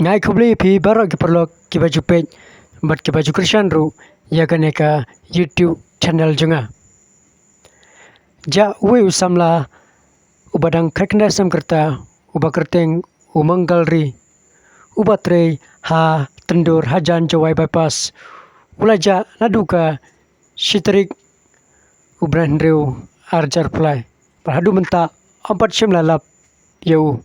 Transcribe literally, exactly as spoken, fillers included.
Nga ai khublei ïa phi baroh ki paralok kiba ju peit bad kiba ju kyrshan ruh ïa kane ka YouTube channel jong nga. Jah uwei u samla uba dang khatkhyndai sem kyrta, uba kyrteng u Mangal Ri, uba trei ha Tyndur hajan Jowai Bypass, u la jah naduh ka shi tarik u bnai hynriew ar hajar arphew lai. Bad haduh mynta ym pat shym la lap ïa u.